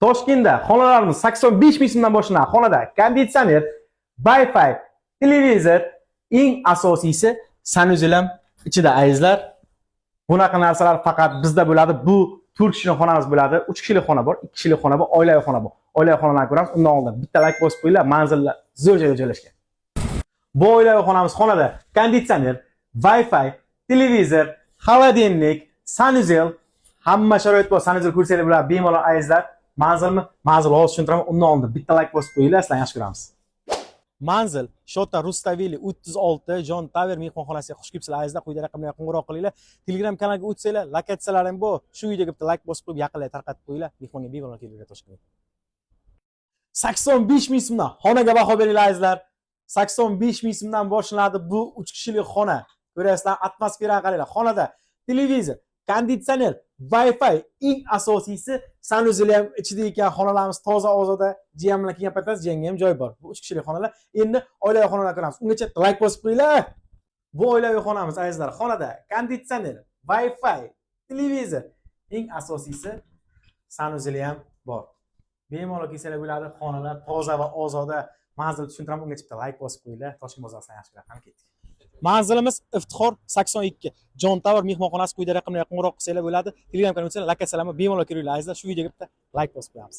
Toshkentda xonalarimiz 85 ming so'mdan boshlanadi. Xonada konditsioner, Wi-Fi, televizor, eng asosiysi санузел ham ichida, azizlar. Bunaqa narsalar faqat bizda bo'ladi. Bu 4 kishilik xonamiz bo'ladi. 3 kishilik xona bor, 2 kishilik xona bor, oilaviy xona bor. Oilaviy xonalarni ko'ramiz. Undan oldin bitta layk bosib qo'yinglar, manzillar zo'r joyda joylashgan. Bu oilaviy xonamiz, xonada konditsioner, Wi-Fi, televizor, холодильник, санузел, hamma sharoit bor. Санузел ko'rsanglar bo'ladi bemalol, azizlar. Manzilmi? Manzil hozir tushuntiraman. Undan oldin bitta layk bosib qo'yinglar, sizlarni yaxshi ko'ramiz. Manzil Shota Rustaveli 36, Jon Tower mehmonxonasiga xush kelibsizlar, azizlar. Quyida raqamlarga qo'ng'iroq qilinglar. Telegram kanaliga o'tsanglar, lokatsiyalarim bor. Shu videoga bitta layk bosib qo'yib, yaqinlar tarqatib qo'yinglar. Mehmonga bemalol kelinglar Toshkentga. 85 ming so'mdan xonaga baho beringlar, azizlar. 85 ming so'mdan boshlanadi bu 3 kishilik xona. Ko'ryapsizlar, atmosferani qaranglar. Xonada televizor, konditsioner, Wi-Fi, eng asosiysi санузел ham ichida ekan. Xonalarimiz toza, ozoda. Jiyan bilan kelgan paytda jiyanga ham joy bor. Bu 3 kishilik xonalar. Endi oilaviy xonalar ko'ramiz. Ungacha layk bosib qo'yinglar. Bu oilaviy xonamiz, azizlar. Xonada konditsioner, Wi-Fi, televizor, eng asosiysi санузел ham bor. Bemalol kelsanglar bo'ladi. Xonalar toza va ozoda. Manzil tushuntiraman, ungacha bitta layk bosib qo'yinglar. Toshkent bozoridan yaxshi ko'ramiz. Qani, ketdik. Manzilimiz Iftixor 82, Jon Tower mehmonxonasi. Quyida raqamlarga qo'ng'iroq qilsanglar bo'ladi. Telegram kanaliga o'tsanglar, lokatsiyalarni bemalol ko'ringlar, azizlar. Shu videoga bitta layk bosib qo'yamiz.